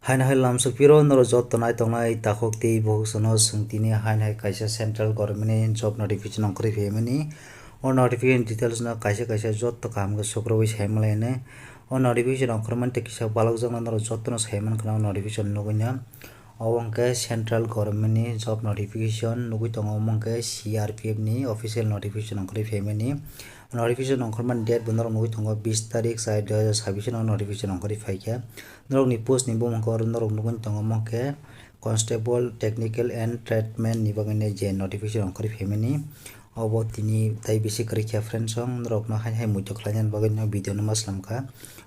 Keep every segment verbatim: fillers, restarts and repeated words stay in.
Haino hai lamsok piro norok joto nai tongnai takhuk tei bukhuk sono chwng tini haino hai kaisa central government ni job notification ongkhorwi phaimani. O notification details no kaisa kaisa joto kaham khe sukrubwi sai manlainai. O notification ongkhormani tei kisa balokjakno norok jotono sai mankha o notification nugwi no. Obo hwnkhe central government ni job notification nugwi tongo, omo hwnkhe C R P F ni official notification ongkhorwi phaimani. Notification ongkhormani date bo norok nugwi tongo bis tarik char dui hazar sabbish no notification ongkhorwi phaikha. Norokni post ni bumung khe oro norok nugwi tongo, omo khe Constable Technical and Tradesman ni bagwi je notification ongkhorwi phaimani. Obo tini tai bisi kwrwi kha friends song, norokno hai hai muitu khlainani bagwi no video no ma slam kha.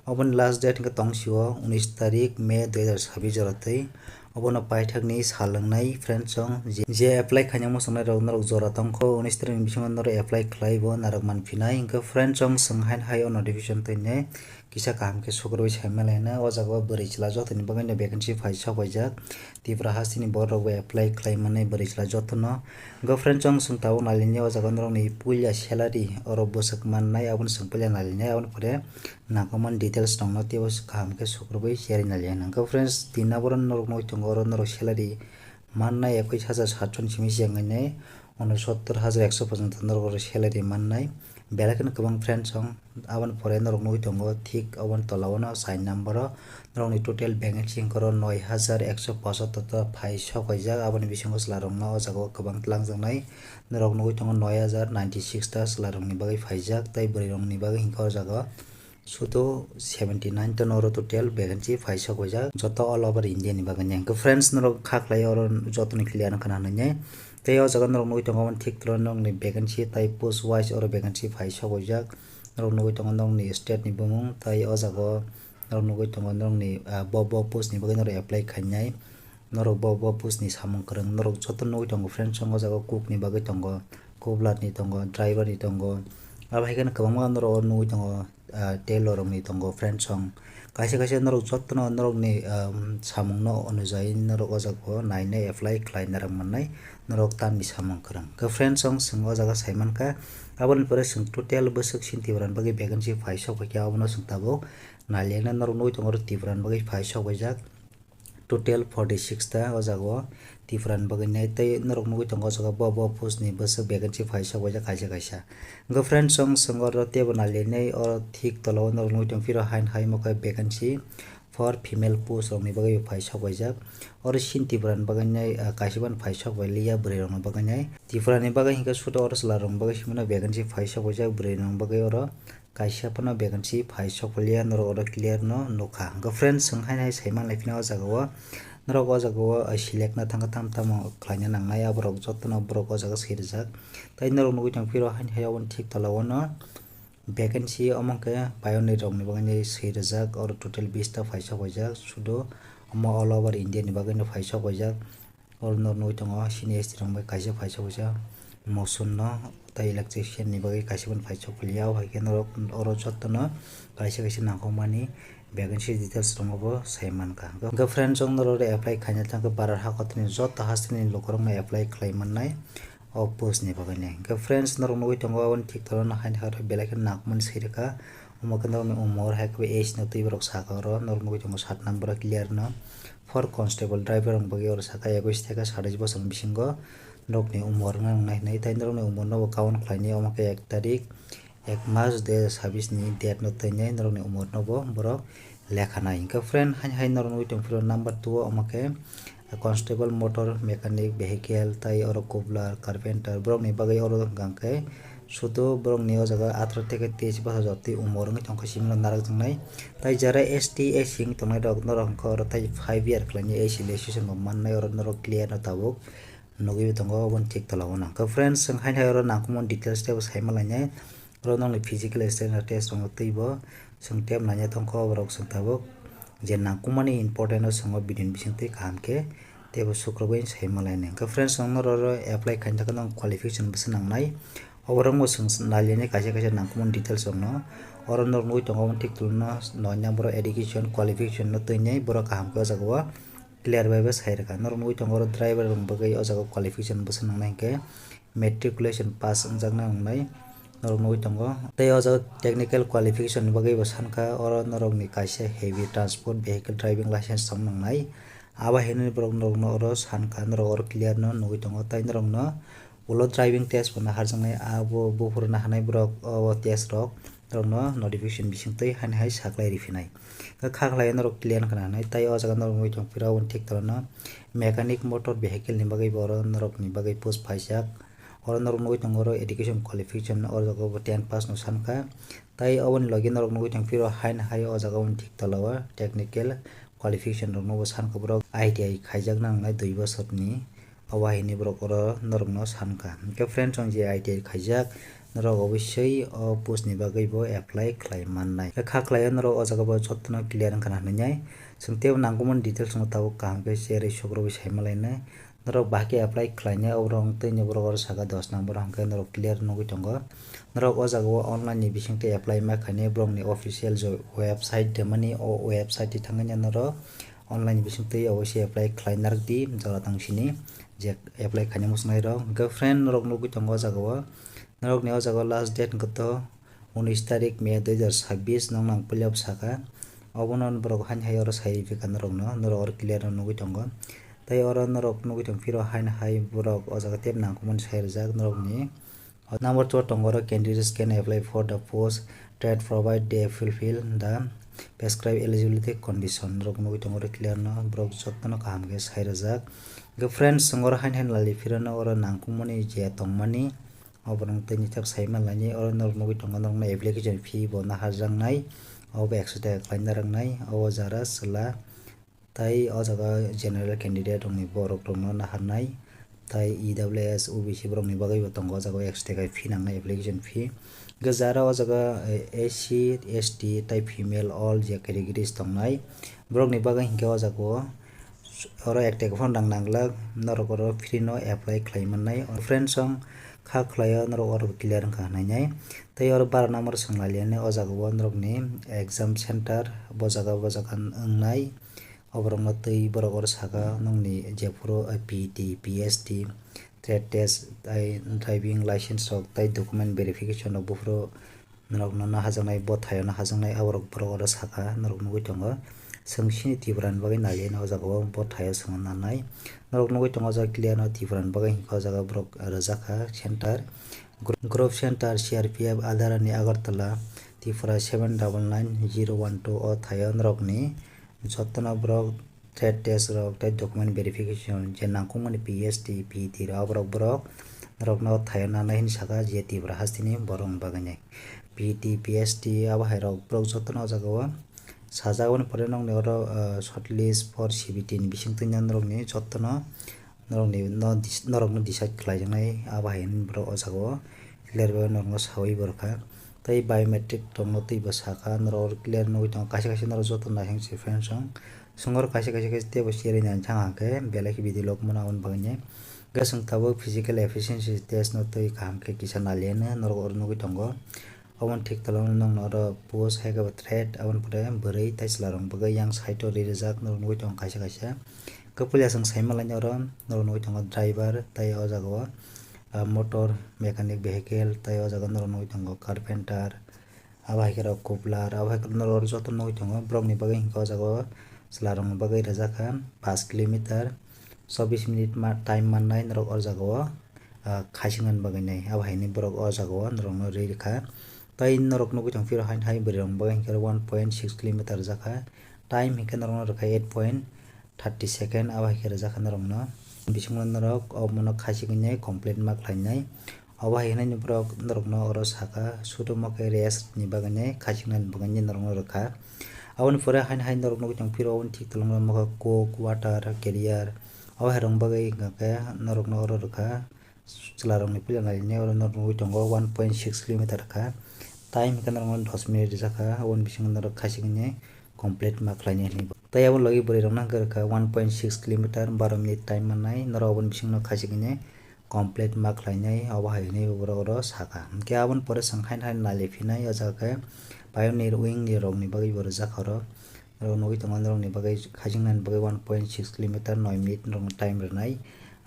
Oboni last date hwnkhe tong sio unis tarik May dui hazar sabbish jora twi. Obono paithakni sal wngnai friends song, je, je apply khaina muchungnai rok norok jora tongkho, unis tarik ni bisingo norok apply khlai bo narwk manphinai. Hwnkhe friends song, chwng haino hai o notification twi nai kisa kaham khe sukrubwi sai manlaina. O jaga o bwrwi chwla jotoni bagwi no vacancy phai sok paijak. Tripura hasteni borok rok bo apply khlai mannai bwrwi chwla jotono. Hwnkhe friends song, chwng tabuk nailainai o jaga o norokni puila salary oro bwswk mannai, abono chwng puila nailainai, aboni pore nangkukmani details rokno teibo kaham khe sukrubwi cherwi nailainai. Hwnkhe friends, tin number o norok nugwi tongo, oro norok salary mannai ekais hajar satso ni simi se wngnai unosottor hajar ekso porjonto norok oro salary mannai, belai kheno kwbang friends song. Aboni pore norok nugwi tongo thik oboni tola o no char number o norokni total vacancy hwnkhe oro noi hajar ekso pochattor ta phai sok paijak. Aboni bisingo chwla rokno o jaga o kwbang twlangjaknai, norok nugwi tongo noi hajar ninety six ta chwla rokni bagwi phaijak tei bwrwi rokni bagwi hwnkhe o jaga o sudo seventy nine ta no oro total vacancy phai sok paijak, joto all over India ni bagwi. Hwnkhe friends, norok kha khlai oro jotoni clear wngkha na hinwi. Tei o jaga norok nugwi tongo, omo thik toro norokni vacancy tai post wise oro vacancy phai sok paijak. Norok nugwi tongo norokni state ni bumung, tai o jaga o norok nugwi tongo norokni, ah, bo, bo post ni bagwi norok apply khainai. Norok bo, bo post ni samung kwrwng norok joto nugwi tongo friends, o jaga o cook ni bagwi tongo, cobbler ni tongo, driver ni tongo, abo hai kheno kwbangma norok oro nugwi tongo, ah, tailor rok ni tongo friends song. Kaisa kaisa norok jotono norokni, ah, samung no onujai norok o jaga o nainai apply khlai narwk mannai norok tamni samung kwrwng. Khe friends song, chwng o jaga sai mankha, aboni pore chwng total bwswk sini Tripura ni bagwi vacancy phai sok paikha, abono chwng tabuk nailaina. Norok nugwi tongo oro Tripura ni bagwi phai sok paijak. Total forty six ta o jaga o Tripura ni bagwi nai tei norok nugwi tongo o jaga bo, bo post ni bwswk vacancy phai sok paijak kaisa kaisa. Hwnkhe friends song, chwng oro teibo nailainai, oro thik tola o norok nugwi tong phiro haino hai omo khe vacancy for female post rok ni bagwi phai sok paijak. Oro sini Tripura ni bagwi nai, ah, kaisa phano phai sok pai liya, bwrwi rok ni bagwi nai. Tripura ni bagwi hwnkhe sudo oro chwla rok ni bagwi simi no vacancy phai sok paijak, bwrwi rok ni bagwi oro kaisa phano vacancy phai sok liya, norok oro clear no nukha. Hwnkhe friends, chwng haino hai sai manlai phino o jaga o, norok o jaga o, ah, select na thangkha, tamo tamo khlaina nangnai, aborok jotono borok o jaga swi rijak. Tai norok nugwi tong phiro haino hai aboni thik tola o no vacancy omo khe pioneer rok ni bagwi swi rijak, oro total bish ta phai sok paijak, sudo omo all over India ni bagwi no phai sok paijak. Oro norok nugwi tongo sini S T rok bai kaisa phai sok paijak, moson no tei electrician ni bagwi kaisa phano phai sok phalia, o hai khe norok oro jotono kaisa kaisa nangkukmani vacancy details rokno bo sai mankha. Hwnkhe friends, chwng norok apply khaina thangkhe Bharat hakotorni joto hasteni lukurokno apply khlai mannai o post ni bagwi nai. Hwnkhe friends, norok nugwi tongo aboni thik tola o no haino hai belai kheno nangkukmani sai rwkha. Omo khe norokni umor hai khe age no twi borok saka oro, norok nugwi tongo sat number o clear no. For constable driver rok bagwi oro saka ekais theke satais bosor ni bisingo norokni umor wngna nangnai hinwi, tei norokni umor no bo count khlainai, omo khe ek tarik, ek mas dui hazar sabbish ni date no twinai norokni umor no bo borok lekha nai. Hwnkhe friend, haino hai norok nugwi tong phiro number two o, omo khe constable motor mechanic vehicle, tai oro cobbler, carpenter, borokni bagwi oro hwnkha khe sudo borokni o jaga atharo theke teis bosor jotwi umor wngwi tongkha, simi no narwkjaknai. Tai jara S T, S C wngwi tongnai rok, norok hwnkha oro tai five year khlainai age relaxation bo mannai, oro norok clear no tabuk nugwi tongo, oboni thik tola o nang. Khe friends, chwng haino hai oro nangkukmani details teibo sai manlainai. Oro nokni physical standard test rok twibo chwng tep naina thangkha, borok chwng tabuk je nangkukmani important o chwng o video ni bisingtwi kaham khe teibo sukrubwi sai manlainai. Hwnkhe friends, chwng norok oro apply khaina thangkhe norok qualification bwswk nangnai. Oborok bo chwng nailainai kaisa kaisa nangkukmani details rokno. Oro norok nugwi tongo, omo thik tuluno noi number o education qualification no twinai, borok kaham khe o jaga o clear bai bo sai rwkha. Norok nugwi tongo oro driver rok bagwi o jaga o qualification bwswk nangnai hwnkhe matriculation pass wngjaknai wngnai. norok nugwi tongo. Tei o jaga technical qualification ni bagwi bo sankha, oro norokni kaisa heavy transport vehicle driving license tong nangnai. Abo hinwi borok norokno oro sankha, norok oro clear no nugwi tongo, tei norokno ulo driving test bo naharjaknai, abo buphuru naharnai borok o test rok norokno notification bisingtwi haino hai saklai riphinai. Kha khlai norok clear wngkha na hinwi, tei o jaga norok nugwi tongphiro aboni thik tolano mechanic motor vehicle ni bagwi bo oro norokni bagwi post phaijak. Oro norok nugwi tongo oro education qualification, o jaga bo ten pass no sankha. Tei oboni logi norok nugwi tongphiro haino hai o jaga boni thik tola o technical qualification rokno bo sankha borok I T I khaijak nangnai dui bosorni. Obo haini borok oro norokno sankha. Hwnkhe friends, chwng je I T I khaijak, norok obosoi o post ni bagwi bo apply khlai mannai. Kha khlai o norok o jaga bo jotono clear wngkha na hinwi. Chwng teibo nangkukmani details no tabuk kaham khe share rwi sukrubwi sai manlainai. Norok bahai khe apply khlainai, oborok wng twi borok oro saka dos number hwnkhe norok clear nugwi tongo. Norok o jaga o online ni bisingtwi apply ma khainai, borokni official je website de mani, o website twi thangwi norok online ni bisingtwi obosi apply khlai narwk di, jora tong sini je apply khainai muchungnai rok. Hwnkhe friend, norok nugwi tongo o jaga o, norokni o jaga o last date hwnkhe to unis tarik May dui hajar sabbish, nokno ang puila bo saka. Obono borok haino hai oro sai riphi kha norokno, norok oro clear no nugwi tongo. Tei oro norok nugwi tongphiro haino hai borok o jaga tei nangkukmani sai rijak norokni. Number two o tongo oro, candidates can apply for the post that provide they fulfill the prescribed eligibility condition. Norok nugwi tongo oro clear no, borok jotono kaham khe sai rijak. Hwnkhe friends, chwng oro haino hai nalai phirano oro nangkukmani je tongmani, oborok tei nithok sai manlainai, oro norok nugwi tongo norokno application fee bo naharjaknai, obo ekso taka khlai narwknai, obo jara chwla tei o jaga general candidate rokni borok rokno naharnai, tei E W S, O B C borokni bagwi bo tongo o jaga ekso taka fee nangnai, application fee. Hwnkhe jara o jaga, eh, S C, S T tei female all je categories tongnai, borokni bagwi hwnkhe o jaga o oro ek taka phano rang nanglak, norok oro free no apply khlai mannai. Friends, chwng kha khlai o norok oro clear wngkha hinwi. Tei oro bara number swng lailiyani o jaga o norokni exam center, bo jaga bo jaga wngnai. Oborokno twi borok oro saka nokni jephuru P T, P S T, trade test, tei driving license rok, tei document verification rok buphuru norokno naharjaknai, bo thaio naharjaknai, aborok borok oro saka, norok nugwi tongo. Chwng sini Tripura ni bagwi naiwi o jaga o bo thaio chwngno nanai. Norok nugwi tongo o jaga clear no, Tripura ni bagwi hwnkhe o jaga borok rwjak kha center. Group, group center C R P F Adara ni Agartala, Tripura seven double nine zero one two o thaio norokni jotono borok trade test rok tei document verification je nangkukmani P S T, P T rok, aborok borok norokno thaio nanai hinwi saka je Tripura hasteni borokni bagwino. P T, P S T abo hai rok borok jotono o jaga o sajak, aboni pore nokni oro, ah, shortlist for C B T ni bisingtwi norokni jotono norokni no dis-, norokno decide khlaijaknai, abo hai hwnwi borok o jaga o clear bai norokno saui bo rwkha. Tei biometric rokno twibo sakha, norok clear nugwi tongo, kaisa kaisa norok joto naising se friends rok. Chwng oro kaisa kaisa khe teibo cherwi nai thang hwnkhe belai khe video log mano aboni bagwi. Hwnkhe chwng tabuk physical efficiency test no twi kaham khe kisa naliya norok oro nugwi tongo. Aboni thik tola o nokno oro post hai khe bo trade, aboni pore bwrwi tei chwla rok bagwi yang side o ri rijak norok nugwi tongo kaisa kaisa. Khe puila chwng sai manlai oro norok nugwi tongo driver tei o jaga o, ah, motor mechanic vehicle tei o jaga norok nugwi tongo carpenter, abo hai khe rok cobbler, abo hai khe norok joto nugwi tongo. Borokni bagwi hwnkhe o jaga o chwla rokni bagwi rijak kha pash kilometer, chobbish minute ma time mannai norok o jaga o, ah, khaisingna bagwi nai, abo hai hwnwi borok o jaga o norokno ri rwkha. Tei norok nugwi tong phiro haino hai bwrwi rokni bagwi hwnkhe one point six kilometer rwjak kha, time hwnkhe norokno rwkha eight point thirty second, abo hai khe rwjak kha norokno. Bisingo norok omono khaisigwi complete ma khlainai. Obo hai hwnwi borok norokno oro saka, sudo mo khe rest ni bagwi khaisigna bagwi norokno rwkha. Aboni pore haino hai norok nugwi tong phiro, aboni thik tolongo mokhe coke, water, carrier, abo hai rokni bagwi hwnkha khe norokno oro rwkha. Chwla rokni puila nailini oro norok nugwi tongo one point six kilometer kha. Time hwnkhe norokno dos minute rijak kha, aboni bisingo norok khaisigwi complete ma khlainai hinwi. Tei aboni logi bwrwi rokno hwnkhe rwkha one point six kilometer, baro minute time mannai, norok aboni bisingo khaisigwi complete ma khlainai, obo hai hwnwi borok oro saka. Hwnkhe aboni pore chwng haino haino nali phinai, o jaga khe pioneer wing ni rokni bagwi bo rwjak oro. Norok nugwi tongo, norokni bagwi khaijaknani bagwi one point six kilometer, noi minute norokno time rwnai.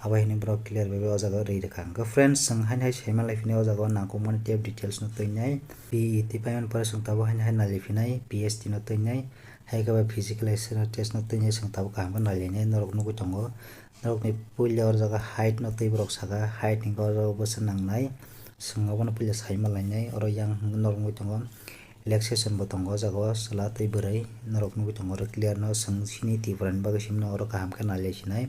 Abo hini borok clear bai bai o jaga rwi rwkha. Hwnkhe friends, chwng haini hai saiman lai phini o jaga o nangkukmani tab details no twinai. P E T paimani pore chwng tabuk haini hai nai lai phinai, P S T no twinai. Hai khe ba physical exercise test no twinai, chwng tabuk kaham khe nai lainai, norok nugwi tongo. Norokni puila o jaga height no twi borok saka, height hwnkhe o jaga bwswk nangnai. Chwng obono puila saiman lainai, oro yang hwnkhe norok nugwi tongo. Relaxation bo tongo o jaga o, chwla tei bwrwi norok nugwi tongo, oro clear no chwng chini Tripura ni bagwi simi no oro kaham khe nai lai sinai.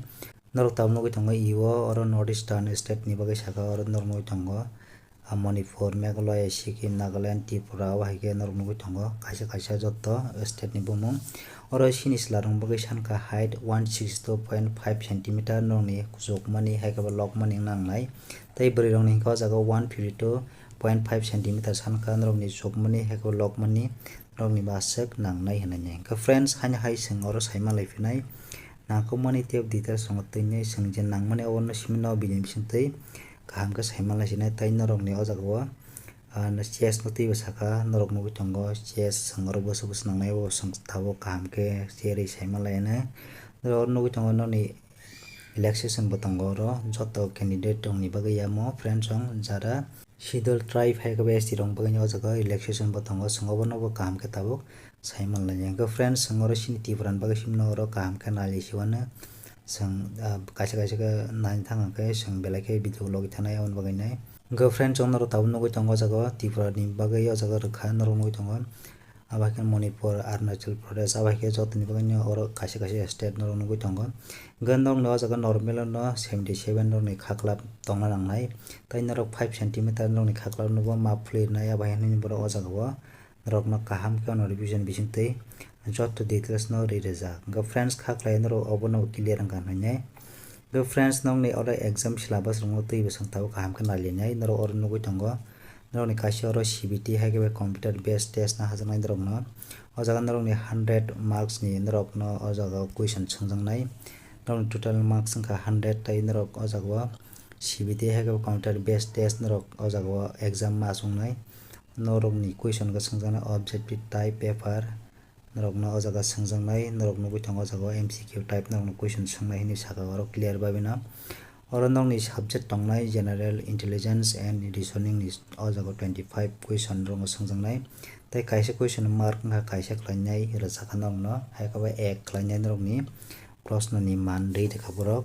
Norok tabuk nugwi tongo, io oro North Eastern state ni bagwi saka, oro norok nugwi tongo, ah, Manipur, Meghalaya, Sikkim, Nagaland, Tripura, o hai khe norok nugwi tongo kaisa kaisa joto state ni bumung. Oro chini chwla rok bagwi sankha height one sixty two point five centimeter, norokni kuchukmani hai khe bo lokmani wng nangnai. Tei bwrwi rokni hwnkhe o jaga one fifty two point five centimeter sankha, norokni chukmani hai khe bo lokmani norokni bo aswk nangnai hinwi. Hwnkhe friends, haino hai chwng oro saiman lai phinai. Nangkukmani tei details chwng twinai, chwng je nangmani obono simi no bini bisingtwi kaham khe saiman lai sinai. Tei norokni o jaga o, ah, chest no twibo saka, norok nugwi tongo chest chwng oro bwswk bwswk nangnai, o chwng tabuk kaham khe cherwi saiman lai nai. Oro nugwi tongo noni relaxation bo tongo oro, joto candidate rokni bagwi yamo friends chwng jara Scheduled tribe hai khe S T rok bagwi o jaga relaxation bo tongo, chwng obono bo kaham khe tabuk saiman lainai. Hwnkhe friends, chwng oro chini Tripura ni bagwi simi no oro kaham khe nai lai siwano. Chwng, ah, kaisa kaisa khe nai thang khe chwng belai khe video logwi thanai aboni bagwi nai. Hwnkhe friends, chwng norok tabuk nugwi tongo o jaga o Tripura ni bagwi o jaga rwkha norok nugwi tongo. Abo hai khe Manipur, Arunachal Pradesh, abo hai khe jotoni bagwino oro kaisa kaisa state norok nugwi tongo. Hwnkhe norokni o jaga normal no seventy seven norokni khaklap tongna nangnai. Tei norok five centimeter norokni khaklap no bo map phulwi rwnai, abo hai hinwi borok o jaga o norokno kaham khe o notification bisingtwi joto details no rwi rwjak. Hwnkhe friends, kha khlai norok obono clear wngkha hinwi. Hwnkhe friends, nokni oro exam syllabus rokno twibo chwng tabuk kaham khe nai linai, norok oro nugwi tongo. Norokni kaisa oro C B T hai khe bai computer based test no hajaknai norokno. O jaga norokni hundred marks ni norokno o jaga o question swngjaknai. Norokni total marks wngkha hundred, tei norok o jaga o C B T hai khe bai computer based test norok o jaga o exam mas wngnai. Norokni question khe swngjaknai objective type paper. Norokno o jaga swngjaknai, norok nugwi tongo o jaga o M C Q type norokno question swngnai hinwi saka oro clear bai bino. Oro nokni subject tongnai general intelligence and reasoning ni o jaga o twenty five question rokno swngjaknai. Tei kaisa question mark wngkha kaisa khlainai rwchapkha norokno, hai khe bo ek khlainai norokni proshno ni man rwi rwkha borok.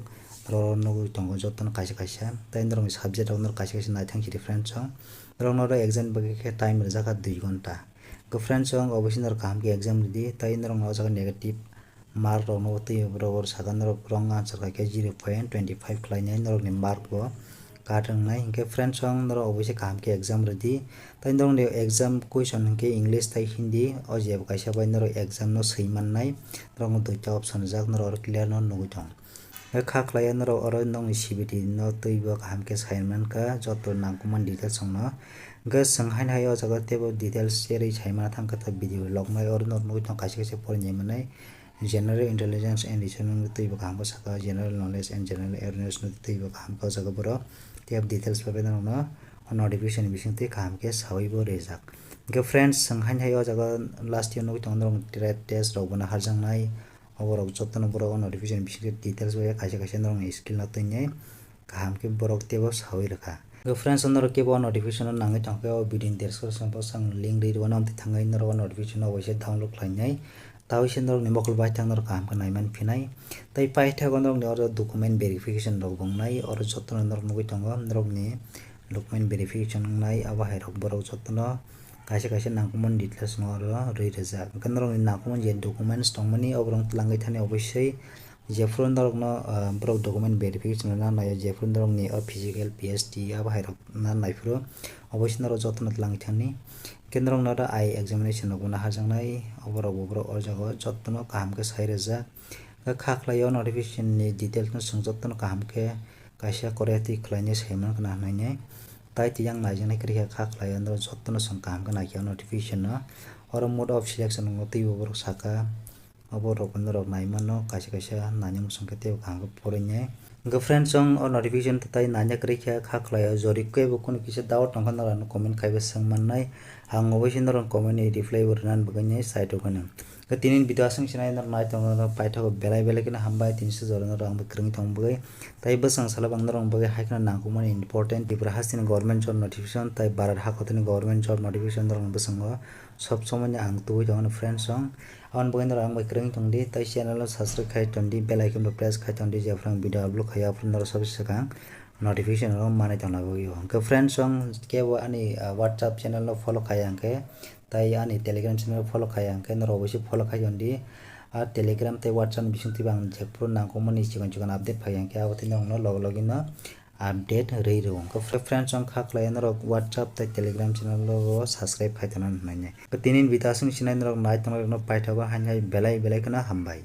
Oro nugwi tongo jotono kaisa kaisa. Tei norokni subject rok norok kaisa kaisa naithang si different song. Norokno oro exam bagwi khe time rwjakha dui ghonta. Hwnkhe friends, chwng obosi norok kaham khe exam rwdi, tei norokno o jaga negative mark rokno twi borok oro saka norok wrong answer kha khe zero point twenty five khlainai norokni mark bo cut wngnai. Hwnkhe friends, chwng norok obosi kaham khe exam rwdi, tei norokni exam question hwnkhe English tei Hindi, o jebo kaisa bai norok exam no swi mannai, norokno duita option rijak, norok oro clear no nugwi tong. Hwnkhe kha khlai norok oro nokni C B T no twibo kaham khe sai mankha joto nangkukmani details rokno. Hwnkhe chwng haino hai o jaga teibo details cherwi sai mana thangkha ta video logmai oro norok nugwi tongo kaisa kaisa porinai manai. General intelligence and reasoning no twibo kaham khe saka, general knowledge and general awareness no twibo kaham khe o jaga borok teibo details bai bai norokno o notification bising twi kaham khe sawi bo rijak. Hwnkhe friends, chwng haino hai o jaga last year nugwi tongo norok trade test rok bono harjaknai. Oborok jotono borok o notification bisingo details bai kaisa kaisa norokni skill no twinai kaham khe borok teibo sawi rwkha. Hwnkhe friends, norok kebo o notification no nangwi tongkhe o video ni description box o ang link rwi rwmani, amtwi thangwi norok o notification no oboise download khlainai. Tei se norokni mokol baithang norok kaham khe naiman phinai. Tei paithago norokni oro document verification rok bo wngnai, oro jotono norok nugwi tongo norokni document verification wngnai, abo hai rok borok jotono kaisa kaisa nangkukmani details no oro rwi rwjak. Hwnkhe norokni nangkukmani je documents tongmani oborok twlangwi thani oboisoi jephuru norokno, ah, borok document verification rwna naio, jephuru norokni o physical P S T abo hai rok na naiphuru oboisoi norok jotono twlangwi thani. Hwnkhe norokno oro eye examination rokbo naharjaknai, oborokbo borok o jaga o jotono kaham khe sai rwjak. Hwnkhe kha khlai o notification ni details no chwng jotono kaham khe kaisa kore twi khlainai sai mankha na hwnwi. Tai tiyang naijaknai kwrwi kha, kha khlai o norok jotono chwng kaham khe naikhe o notification no. Oro mode of selection wngo twibo borok saka, obo rok norok nai mano, kaisa kaisa nani muchung khe teibo kaham khe porinai. Hwnkhe friends, chwng o notification tai nanya kwrwi kha, kha khlai o jori kebo kunu kisa doubt tongkha norok ano comment khaibo swng mannai. Ang oboise norok comment ni reply bo rwnani bagwi nai sai tongkha nang. Tini video aswk sinai norok nai tongo, norok paithago belai belai kheno hambai, tini sujoro norok ang bai kwrwngwi tong bagwi. Tai bwswng salo ang norok bagwi hai kheno nangkukmani important Tripura hasteni government job notification tai Bharat hakotini government job notification norok bwswngo sob somoino ang tubui tongo friends song. Aboni bagwi norok ang bai kwrwngwi tongdi, tai channel o subscribe khai tondi, bell icon bo press khai tondi, jephru video upload khai aphuru norok sob swkang notification rok manwi tongna bagwi. Hwnkhe friends song kebo ani, ah, WhatsApp channel no follow khai hwnkhe, tai ani Telegram channel follow khai hwnkhe norok oboise follow khai tondi. Ah, Telegram tei WhatsApp ni bisingtwi ang jephru nangkukmani chikon chikon update phai hwnkhe abo tini nokno logi logi no update rwi rw. Hwnkhe friends song kha khlai norok WhatsApp tei Telegram channel o subscribe khai tongna hwnwi. Tini video aswk sinai norok nai tongnai rokno paithago hai hai belai belai kheno hambai.